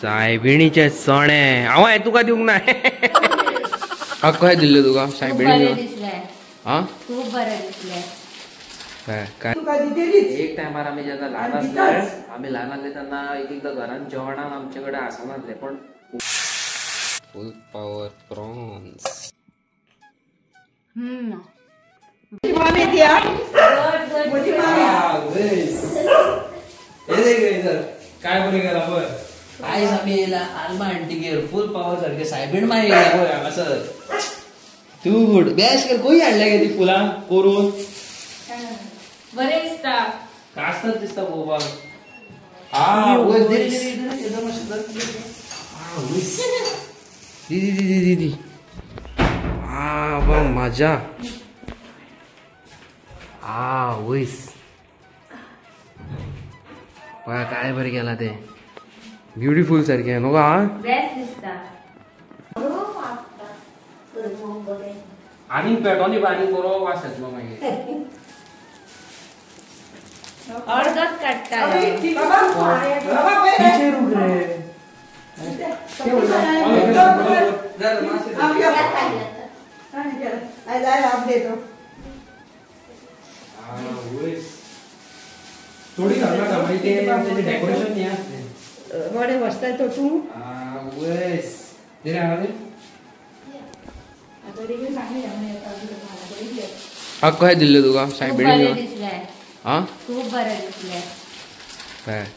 सायबिणीचे चणे हांव हांवें तुका दिवंक ना. हा कशें दिल्लें तुका सायबिणी? हा खूब बरें दिसलें. काय एक टायमार आमी जेन्ना ल्हान आसले, आमी ल्हान आसले तेन्ना एक एकदां घरान जेवणाक आमचे कडेन आसनासलें, पण फूल पावर प्रॉन्स. काय बरें केला पळय. आयज आमी येयला आल्मा आंटीगेर फूल पावर सारकें सायबीण माय येयला पळय हांगासर. टू गुड बेस्ट कर. खंय हाडल्या गे ती फुलां करून? बरें दिसता, कास्तच दिसता पळोवपाक. दी दी दी दी दी आ मजा. आ वयस पळय काय बरें केलां तें, ब्युटिफूल सारकें न्हू गा. बेस्ट दिसता. आनी पेटोनी आनी बरो वास येतलो मागीर. अर्दच काडटा. थोडी घालना मागीर तें डेकोरेशन हें आसलें. वडे बसताय तो तूं. वयस कितें हा कशें दिल्लें तुका सायबिणी? हा खूब बरें दिसलें.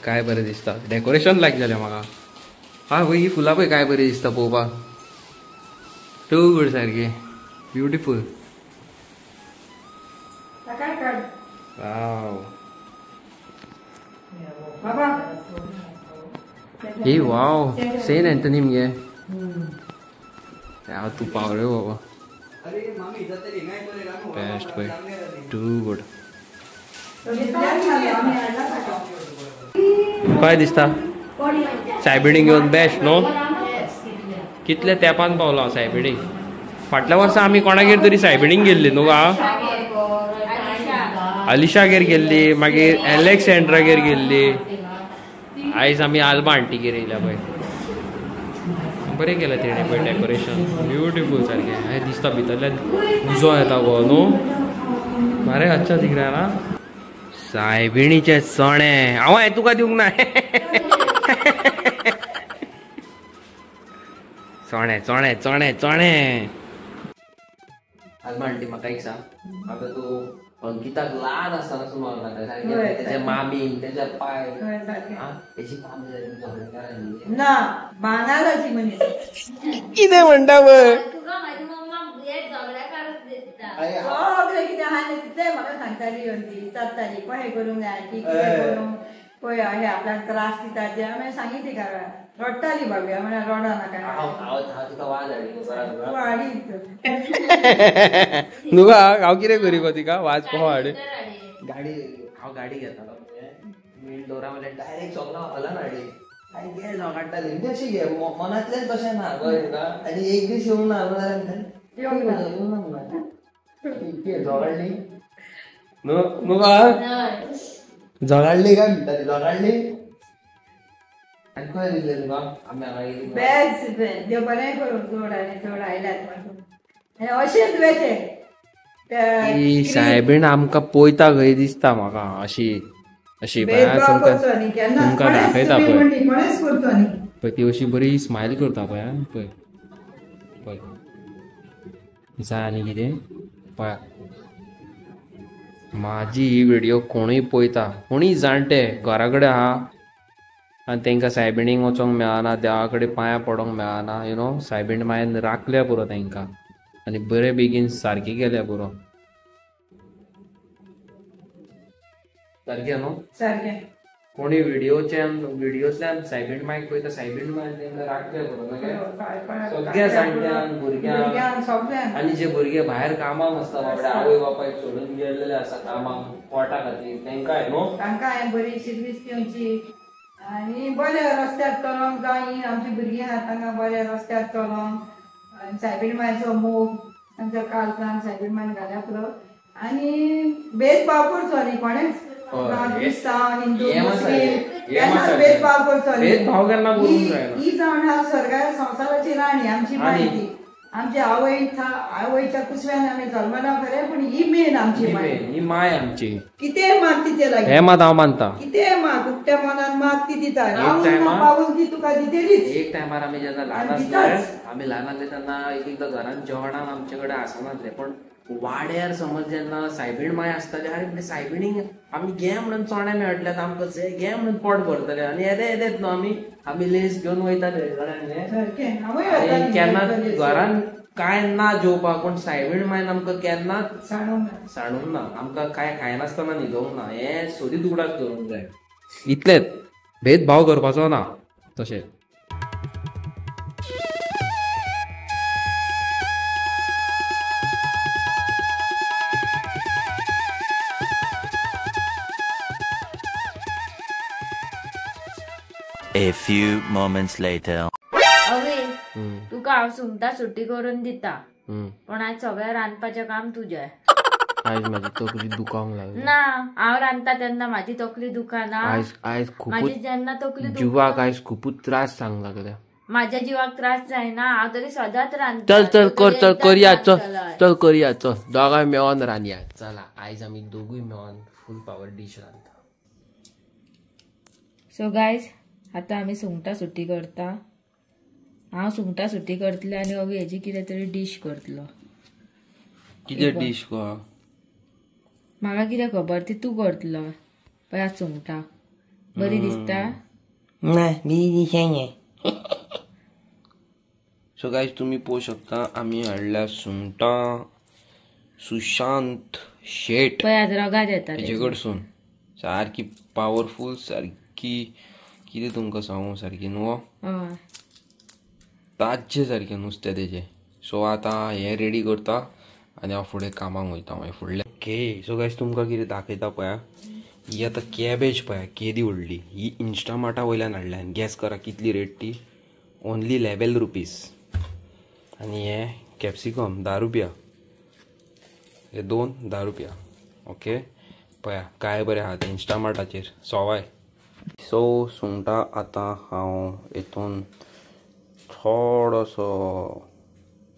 काय बरें दिसता, डेकोरेशन लायक जालें म्हाका. हा पळय ही फुलां पळय काय बरीं दिसता पळोवपाक. टू गुड सारकें ब्युटिफूल. वाव हे वाव सेंट अँथनी मगे. हांव तूं पावले बाबा. बेस्ट पळय, टू गुड. काय दिसता सायबिणीक घेवन बेस्ट न्हू. कितले तेंपान पावलो हांव सायबिणीक. फाटल्या वर्सा आमी कोणागेर तरी सायबिणीक गेल्ली न्हू गा. अलिशागेर गेल्ली, मागीर एलेक्सेंड्रागेर गेल्ली. आयज आमी आल्मा आंटीगेर येयल्या पळय. बरें केलें तेणें पळय डेकोरेशन ब्युटिफूल सारकें. हें दिसता भितरल्यान उजो येता गो न्हू. बरें अच्छा दिख रहा ना. सायबिणीचे चणे हांव हांवें तुका दिवंक ना. चणे चणे चणे चणे. आल्मा आंटी म्हाका एक सांग, आतां तूं अंकिताक ल्हान आसतना सुमार तेच्या मामीन तेच्या पाय तेची मामी जाली ना भांगाराची मनीस. कितें म्हणटा पळय. सगळें कितें आहा न्ही तितलें म्हाका सांगताली येवन ती विचारताली कशें करूंक जाय ती कितें करूंक पळय अशें आपल्याक त्रास दिता ते हांवें सांगी तिका. रडटाली बाबी, म्हळ्यार रडो नाका. तूं हाडी न्हू गा. हांव कितें करी गो तिका वाज कसो हाडी. गाडी हांव गाडी घेतालो मेन डोरा म्हणल्यार डायरेक्ट सगळो हॉलान हाडी आनी घे झगडटाली. म्हणजे अशी घे मनांतल्यान तशें ना कळ्ळें तुका. आनी एक दीस येवंक ना जाल्यार येवंक ना झगडली न्हू गा. झगडली काय म्हणटा ती झगडली. आनी खंय दिसलें तुका आमी हांगा येयली? बेस्ट देव बरें करूं. चड आनी चड आयल्यात म्हणून आनी अशेंच वेचें. ही सायबीण आमकां पळयता खंय दिसता म्हाका. अशी अशी तुमकां तुमकां दाखयता पळय. पळय ती अशी बरी स्मायल करता पळय. पळय पळय जाय आनी कितें पळय. म्हाजी ही व्हिडिओ कोणूय पळयता, कोणूय जाणटे घरा कडेन आहा आनी तांकां सायबिणीक वचोंक मेळना, देवा कडेन पांयां पडोंक मेळना, you know सायबीण मायन राखल्या पुरो तांकां आनी बरे बेगीन सारकी केल्या पुरो. सारकें न्हू. सारकें. कोणी व्हिडिओतल्यान सायबीण मायक पळयता, सायबीण मायन तांकां राखल्या पुरो. सगळ्या जाणट्यांक भुरग्यांक आनी जे भुरगे भायर कामाक आसता बाबडे आवय बापायक सोडून गेल्लेले आसा कामाक पोटा खातीर तांकां न्हू तांकां हांवें बरी शिरवीस दिवची आनी बऱ्या रस्त्यार चलोंक जाय. आमची भुरगीं आहा तांकां बऱ्या रस्त्यार चलोंक आनी सायबीण मायचो मोग तांच्या काळजान सायबीण मायन घाल्या पुरो. आनी भेदभाव करचो न्ही कोणेच, क्रिस्तांव हिंदू मुस्लीम केन्नाच भेदभाव करचो, भेदभाव केन्ना करूंक जायना. ही जावन आहा स्वर्गा संवसाराची राणी आमची माय. ती आमची आवय, आवयच्या कुसव्यान आमी जल्मना खरें, पूण ही मेन आमची माय, ही माय आमची. कितेंय माग तिचे लागीं, हें मात हांव मानता, कितेंय माग उकत्या मनान माग ती दिता, रावून पावून ती तुका दितलीच. एक टायमार आमी जेन्ना ल्हान आसले, आमी ल्हान आसले तेन्ना एक एकदां घरान जेवणाक आमचे कडेन आसनासलें, पण वाड्यार समज जेन्ना सायबीण माय आसताली, आरे म्हणजे सायबिणीक आमी घे म्हणून चणे मेळटले आमकां, घे म्हणून पोट भरतले आनी येदे येदेच न्हू आमी आमी लेस घेवन वयताले कळ्ळें. केन्ना घरान कांय ना जेवपाक, पूण सायबीण मायन आमकां केन्नाच सांडूंक ना, आमकां कांय खायनासतना न्हिदोवंक ना, हें सोदीत उगडास दवरूंक जाय. इतलेंच, भेदभाव करपाचो ना. तशें A few moments later. Away तुका हांव सुंगटां सुटी करून दिता, पण आज सगळें रांदपाचें काम तुजें. आयज म्हाजी तकली दुखांक लागली ना, हांव रांदता तेन्ना म्हाजी तकली दुखाना. आयज आयज म्हाजी जेन्ना तकली जिवाक आयज खुबूच त्रास जावंक लागले. म्हाज्या जिवाक त्रास जायना, हांव तरी सदांच रांदता. चल चल कर, चल करया, चल चल करया, चल दोगांय मेळोन रांदया. चला आयज आमी दोगूय मेळोन फूल पावर डीश रांदता. सो गायज आतां आमी सुंगटां सुटी करता. हांव सुंगटां सुटी करतलें आनी अवी हेजी कितें तरी डीश करतलो. कितें डीश गो? म्हाका कितें खबर, ती तूं करतलो. पळय सुंगटां बरी दिसता ना? बरी दिसना. सो गायज तुमी पळोवंक शकता आमी हाडल्या सुंगटां सुशांत शेट पळय रगात येता हेजे कडसून, सारकी पावरफूल, सारकी कितें तुमकां सांगू, सारकी न्हू ताज्जे सारकें नुस्तें तेजें. सो आतां हें रेडी करता आनी हांव फुडें कामाक वयता मागीर फुडलें. ओके सो गायज तुमकां कितें दाखयता पळया, ही आतां कॅबेज पळया केदी व्हडली, ही इन्स्टामार्टा वयल्यान हाडल्या. गॅस करा कितली रेट ती, ओनली 11 रुपीज. आनी हे कॅप्सिकम 10 रुपया, हे दोन 10 रुपया. ओके पळया काय बरें आहा तें इन्स्टामार्टाचेर सवाय. सो सुंगटां आतां हांव हितून थोडोसो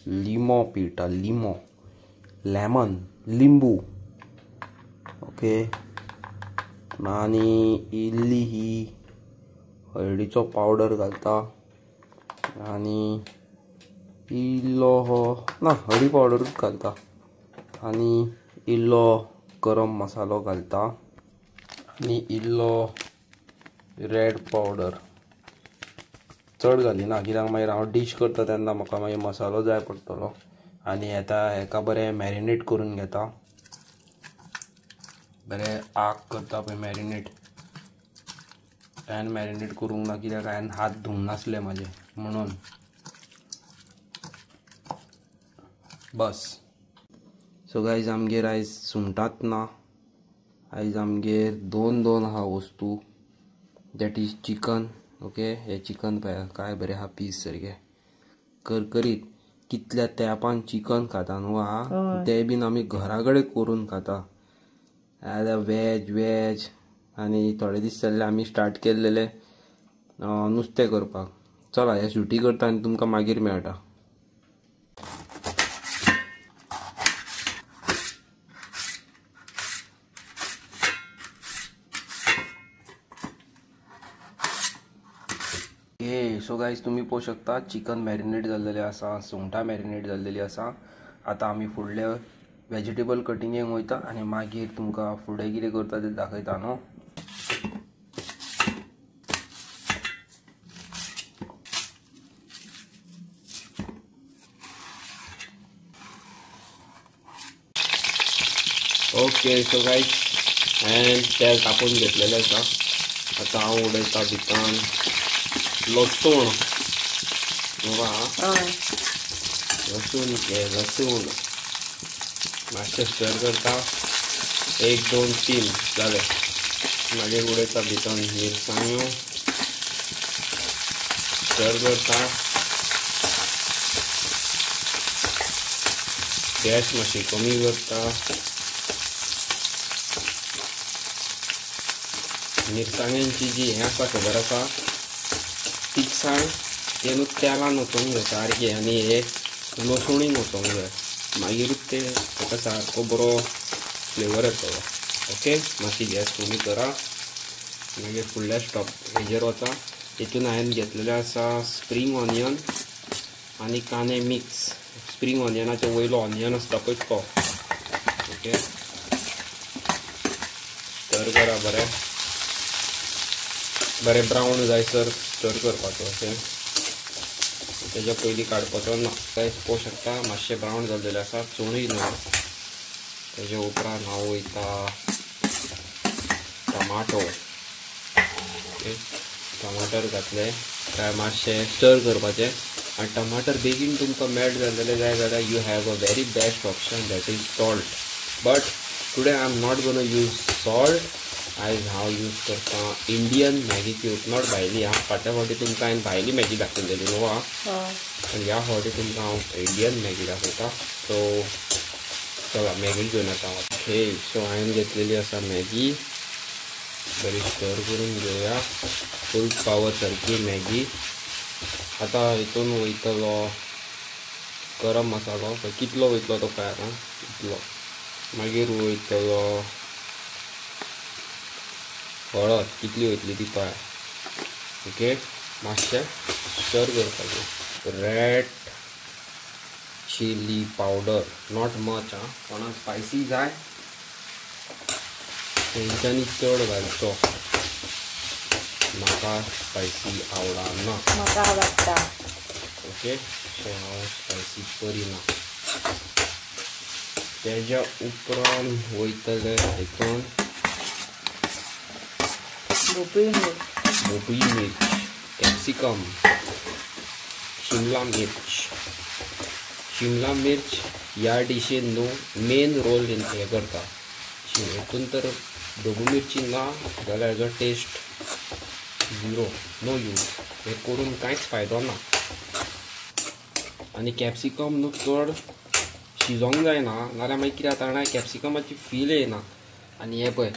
लिमो पिळटा, लिमो लेमन लिंबू. ओके आनी इल्ली ही हळदीचो पावडर घालता आनी इल्लो हो ना हळदी पावडरूच घालता आनी इल्लो गरम मसालो घालता आनी इल्लो रेड पावडर. चड घालिना कित्याक मागीर हांव डीश करता तेन्ना म्हाका मागीर मसालो जाय पडटलो. आनी आतां हेका बरें मॅरिनेट करून घेता, बरें आग करता पळय मॅरिनेट. हांवें मॅरिनेट करूंक ना कित्याक हांवें हात धुवंक नासले म्हाजे म्हणून. बस. सो गायज आमगेर आयज सुंगटांत ना, आयज आमगेर दोन दोन आहा वस्तू, that is chicken. Okay हे चिकन पळया काय बरें आहा पीस सारकें करकरीत. कितल्या तेंपान चिकन खाता न्हू आहा, तें बीन आमी घरा कडेन करून खाता. जाल्यार वेज वेज आनी थोडे दीस जाल्ले आमी स्टार्ट केल्लेले नुस्तें करपाक. चला हे सुटी करता आनी तुमकां मागीर मेळटा. सो गायज तुमी पळोवंक शकता चिकन मॅरिनेट जाल्लेलें आसा, सुंगटां मॅरिनेट जाल्लेली आसा. आतां आमी फुडले वेजिटेबल कटिंगेक वयता आनी मागीर तुमकां फुडें कितें करता तें दाखयता न्हू. ओके सो गायज हांवें तेल तापोवन घेतलेलें आसा. आतां हांव उडयता भितर लसूण, लसूण लसूण मातशें स्टर करता, 1 2 3 जालें. मागीर उडयता भितर मिरसांग्यो, स्टर करता. गॅस मातशी कमी करता. मिरसांगेची जी हें आसा खबर आसा तिखसाण तें न्हू तेलान वचोंक जाय सारकें आनी हे लसुणीन वचोंक जाय, मागीरूच ते ताका सारको बरो फ्लेवर येतलो. ओके, मातशी गॅस कमी करा. मागीर फुडल्या स्टॉप हेजेर वता. हितून हांवें घेतलेलें आसा स्प्रींग ऑनियन आनी कांदे मिक्स. स्प्रींग ऑनियनाचो वयलो ऑनियन आसता पळय तो. ओके, स्टर करा बरें बरें ब्रावन जायसर स्टर करपाचो अशें, तेज्या पयलीं काडपाचो ना. काय पळोवंक शकता मातशें ब्रावन जाल्लेलें आसा, चणूय न्हू. तेज्या उपरांत हांव वयता टमाटो. ओके, टमाटर घातले काय मातशें स्टर करपाचें. आनी टमाटर बेगीन तुमकां मेल्ट जाल्लेले जाय जाल्यार you have a very best option, that is salt. But today I am not gonna use salt. आयज हांव यूज करता इंडियन मॅगी क्यूब, not भायली. हांव फाटल्या फावटी तुमकां हांवें भायली मॅगी दाखयलेली न्हू आं, पूण ह्या फावटी तुमकां हांव इंडियन मॅगी दाखयता. सो चला मॅगी घेवन येता हांव. ओके, सो हांवें घेतलेली आसा मॅगी, बरी स्टर करून घेवया. फूल पावर सारकी मॅगी. आतां हितून वयतलो गरम मसालो, कितलो वयतलो तो पळय आतां इतलो. मागीर वयतलो हळद, कितली वयतली ती पळय. ओके, मातशें स्टर करपाचें. Red chilli powder, not much आं, कोणाक स्पायसी जाय तेंच्यांनी चड घालचो. म्हाका स्पायसी आवडना, म्हाका आवडटा. ओके, सो हांव स्पायसी करिना. तेज्या उपरांत वयतले हितून भोपळी मिर्च, कॅप्सिकम, शिमला मिर्च. शिमला मिर्च ह्या डिशीन न्हू मेन रोल हें करता. हितून तर ढोबू मिरची ना जाल्यार हेजो टेस्ट झिरो, नो यूज. हें करून कांयच फायदो ना. आनी कॅप्सिकम न्हू चड शिजोंक जायना, नाजाल्यार मागीर कितें जाता जाणा, कॅप्सिकमाची फील येना. आनी हें पळय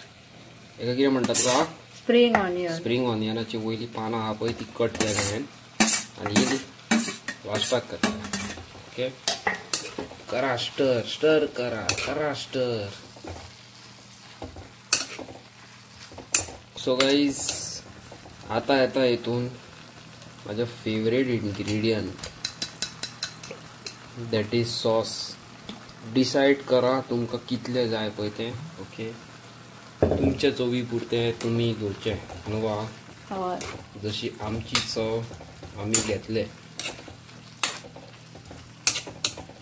हेका कितें म्हणटा तुका, स्प्रींग ऑनियन. स्प्रींग ऑनियनाची वयली पानां आहा पळय ती कट केल्या हांवें आनी ही वाजपाक करता. ओके, करा स्टर, स्टर करा, करा स्टर. सो गाईज आतां येता हितून म्हाजें favourite ingredient, that is sauce. Decide करा तुमकां कितलें जाय पळय तें. ओके, तुमचे चवी पुरतें तुमी घेवचें न्हू वा, जशी आमची चव आमी घेतले.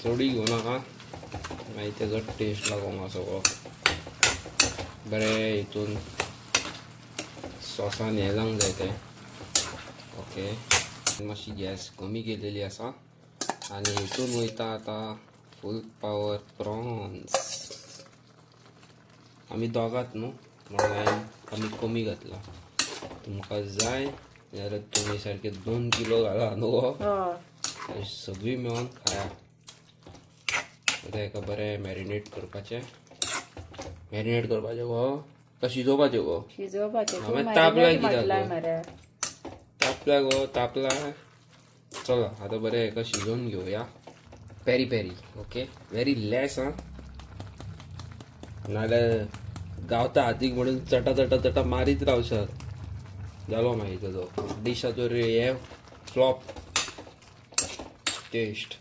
चडूय घेवं नाका, मागीर तेजो टेस्ट लागोंक सगळो. बरें हितून सॉसान हें जावंक जाय तें. ओके, मातशी गॅस कमी केलेली आसा आनी हितून वयता आतां फूल पावर प्रॉन्स. आमी दोगात न्हू म्हणून हांवें आमी कमी घातला. तुमकां जाय जाल्यार तुमी सारके 2 किलो घाला न्हू, सगळीं मेळोन खाया. आतां हेका बरें मॅरिनेट करपाचें. मॅरिनेट करपाचें गो काय शिजोवपाचें गो? शिजोवपाचें. तापला कित्याक तापला गो, तापला. चला आतां बरें हेका शिजोवन घेवया. Peri peri, okay, very less आं, नाजाल्यार गावता हातीक म्हणून चटा चटा चटा मारीत रावशात जालो मागीर तेजो डिशाचो हे फ्लॉप टेस्ट.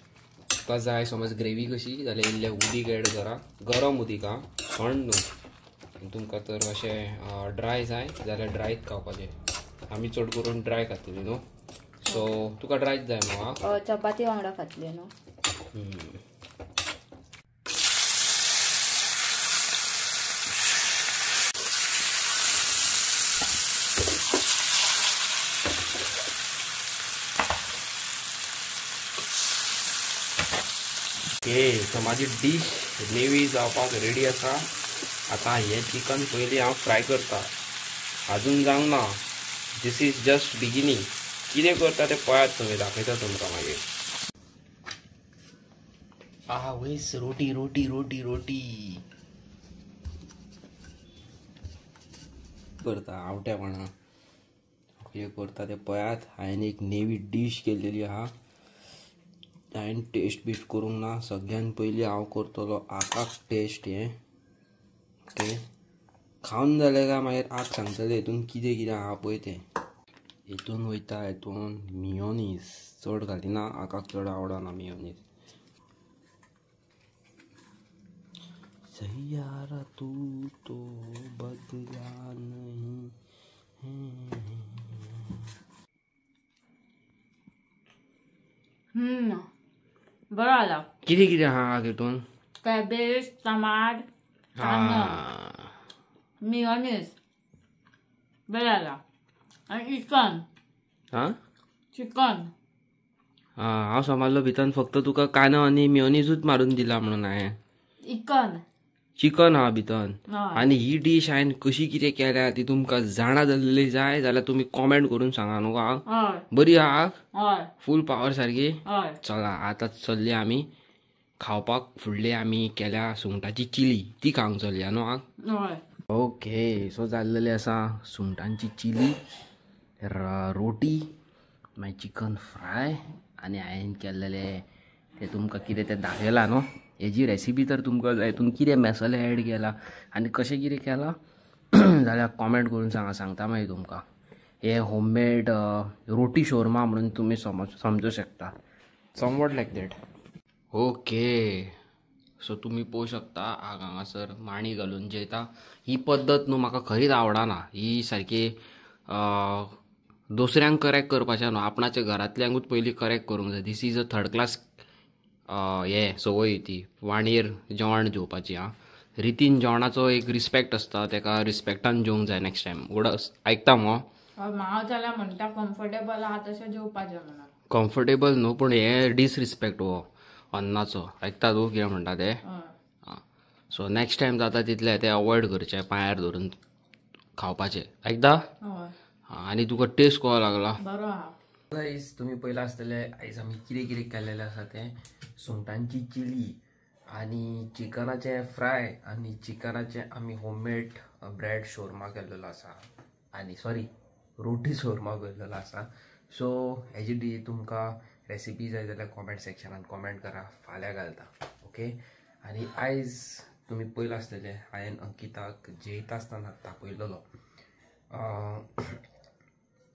तुका जाय समज ग्रेवी कशी जाल्यार इल्लें उदीक एड करा, गरम उदीक आं, थंड न्हू. तुमकां तर अशें ड्राय जाय जाल्यार ड्रायच खावपाचें. आमी चड करून ड्राय खातली न्हू, सो तुका ड्रायच जाय न्हू? चपाती वांगडा खातली न्हू. ओके, सो म्हाजी डीश ग्रेवी जावपाक रेडी आसा. आतां हें चिकन पयलीं हांव फ्राय करता, आजून जावंक ना. This is just beginning. कितें करता तें पळयात तुमी, दाखयता तुमकां मागीर. आहा वयस रोटी रोटी रोटी रोटी. करता आवट्यापणां कितें करता तें पळयात. हांवें एक नेवी डीश केल्लेली आहा, हांवें टेस्ट बिस्ट करूंक ना. सगळ्यान पयलीं हांव करतलो आकाक टेस्ट हें. ओके, खावन जालें काय मागीर आक सांगतलें हितून कितें कितें आहा पळय तें. हितून वयता हितून मियोनीज चड घालिना, आकाक चड आवडना मियोनीज. सैयारा तू तो बदला नहीं. बरो आला. कितें कितें आहा हितून? कॅबेज, टमाट, कांदो, मियोनीज बरें आला. आनी चिकन. हां चिकन. हां, हांव समजलो भितर फक्त तुका कांदो आनी मियोनीजूच मारून दिला म्हणून हांवें. चिकन चिकन आहा भितर. आनी ही डीश हांवें कशी कितें केल्या ती तुमकां जाणा जाल्ली जाय जाल्यार तुमी कॉमेंट करून सांगा न्हू. आहा बरी आहा, फूल पावर सारकी. चला आतां चल्ली आमी खावपाक. फुडले आमी केल्या सुंगटाची चिली, ती खावंक चलया न्हू आहा. ओके, सो जाल्लेले आसा सुंगटांची चिली, रोटी, मागीर चिकन फ्राय आनी हांवें केल्लेले ते तुमकां कितें तें दाखयलां न्हू. हेजी रेसिपी तर तुमकां जाय, हितून कितें मसाले एड केला आनी कशें कितें केलां जाल्यार कॉमेंट करून सांगा, सांगता मागीर तुमकां. हे होममेड रोटी शोरमा म्हणून तुमी समजू शकता, somewhat like that. Okay, so तुमी पळोवंक शकता हांगासर मांडी घालून जेयता. ही पद्दत न्हू म्हाका खरीच आवडना. ही सारकी दुसऱ्यांक करेक्ट करपाचें न्हू, आपणाच्या घरांतल्यांकूच पयलीं करेक्ट करूंक जाय. This is a third class हे संवय ती वाणयेर जेवण जेवपाची. आं, रितीन जेवणाचो एक रिस्पेक्ट आसता, तेका रिस्पेक्टान जेवंक जाय. नेक्स्ट टायम गोडस आयकता मगो? हांव जाल्यार म्हणटा कम्फर्टेबल आहा तशें जेवपाचें म्हणून. कम्फर्टेबल न्हू, पूण हे डिसरिस्पेक्ट हो अन्नाचो. आयकता तूं कितें म्हणटा तें? आं, सो नेक्स्ट टायम जाता तितलें तें अवॉयड करचें, पांयार धरून खावपाचें. आयकता? आनी तुका टेस्ट कसो लागला? बरो आहा. गायज, तुमी पयलां आसतलें आयज आमी कितें कितें केल्लेलें आसा तें. सुंगटांची चिली आनी चिकनाचें फ्राय आनी चिकनाचें आमी होममेड ब्रेड शोरमा केल्लेलो आसा आनी सॉरी रोटी शोरमा केल्लेलो आसा. सो हेजी डी तुमकां रेसिपी जाय जाल्यार कॉमेंट सेक्शनान कॉमेंट करा, फाल्यां घालता. ओके, आनी आयज तुमी पयलां आसतलें हांवें अंकिताक जेयता आसतना तापयलेलो.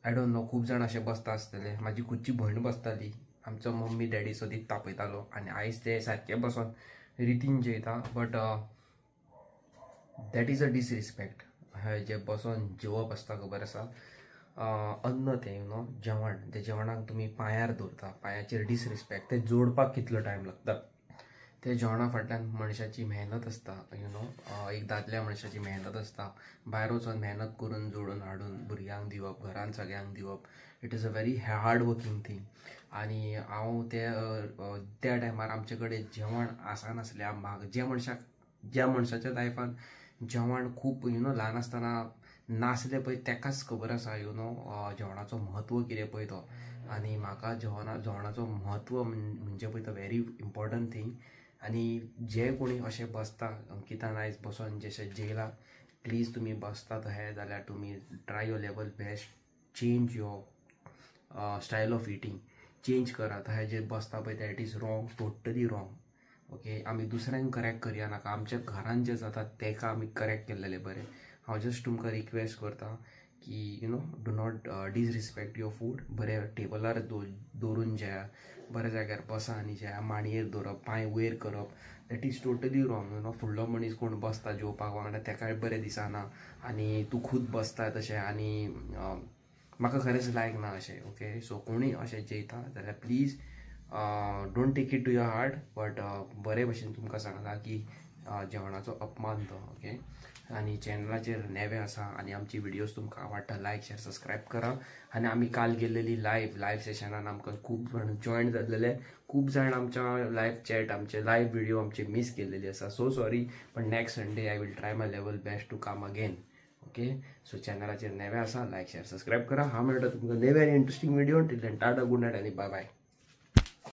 I don't know, खूब जाण अशें बसता आसतले. म्हाजी खुदची भयण बसताली, आमचो मम्मी डॅडी सदींच तापयतालो आनी आयज ते सारके बसोन रितीन जेयता. But that is a disrespect. जे बसोन जेवप आसता खबर आसा, अन्न तें, you know, जेवण, ते जेवणाक तुमी पांयार दवरता, पांयाचेर डिसरिस्पेक्ट. तें जोडपाक कितलो टायम लागता, ते जेवणा फाटल्यान मनशाची मेहनत आसता, you know, एक दादल्या मनशाची मेहनत आसता. भायर वचोन मेहनत करून जोडून हाडून भुरग्यांक दिवप, घरान सगळ्यांक दिवप, it is a very hard working thing. आनी हांव ते त्या टायमार आमचे कडेन जेवण आसनासलें. म्हाका ज्या मनशाक, ज्या मनशाच्या लायफान जेवण खूब, you know, ल्हान आसतना नासलें पळय तेकाच खबर आसा, you know, जेवणाचो म्हत्व कितें पळय तो. आनी म्हाका जेवणाचो म्हत्व म्हणजे पळय तो व्हेरी इम्पॉर्टंट थींग. आनी जे कोणी अशें बसता, अंकितान आयज बसोन जशें जेयला, प्लीज तुमी बसता तशें जाल्यार तुमी try your level best, change your style of eating, change करा. तशें जे बसता पळय that is wrong, totally wrong. Okay, आमी दुसऱ्यांक करेक्ट करया नाका, आमच्या घरान जें जाता तेका आमी करेक्ट केल्लेलें बरें. हांव जस्ट तुमकां रिक्वेस्ट करता की you know, do not disrespect your food. बरें टेबलार दवरून जेया, बऱ्या जाग्यार बसा आनी जेया, मांडयेर दवरप, पांय वयर करप, that is totally wrong. You know, फुडलो मनीस कोण बसता जेवपाक वांगडा तेकाय बरें दिसना आनी तूं खूद बसता तशें, आनी म्हाका खरेंच लायक ना अशें. ओके, सो कोणूय अशें जेयता जाल्यार please don't take it to your heart, but बरे भशेन तुमकां सांगलां की जेवणाचो अपमान तो. ओके, आनी चॅनलाचेर नवे आसा आनी आमची व्हिडियोज तुमकां आवडटा, लायक शेअर सबस्क्रायब करा. आनी आमी काल गेल्लेली लायव्ह सेशनान आमकां खूब जाण जॉयन जाल्लेले, खूब जाण आमच्या लायव्ह चॅट, आमचे लायव्ह व्हिडिओ आमचे मीस केल्लेली आसा. सो सॉरी, पण next Sunday I will try my level best to come again. Okay, so चॅनलाचेर नवे आसा, लायक शेअर सबस्क्रायब करा. हांव मेळटा तुमकां नवे आनी interesting video. Till then tata, good night आनी बाय बाय.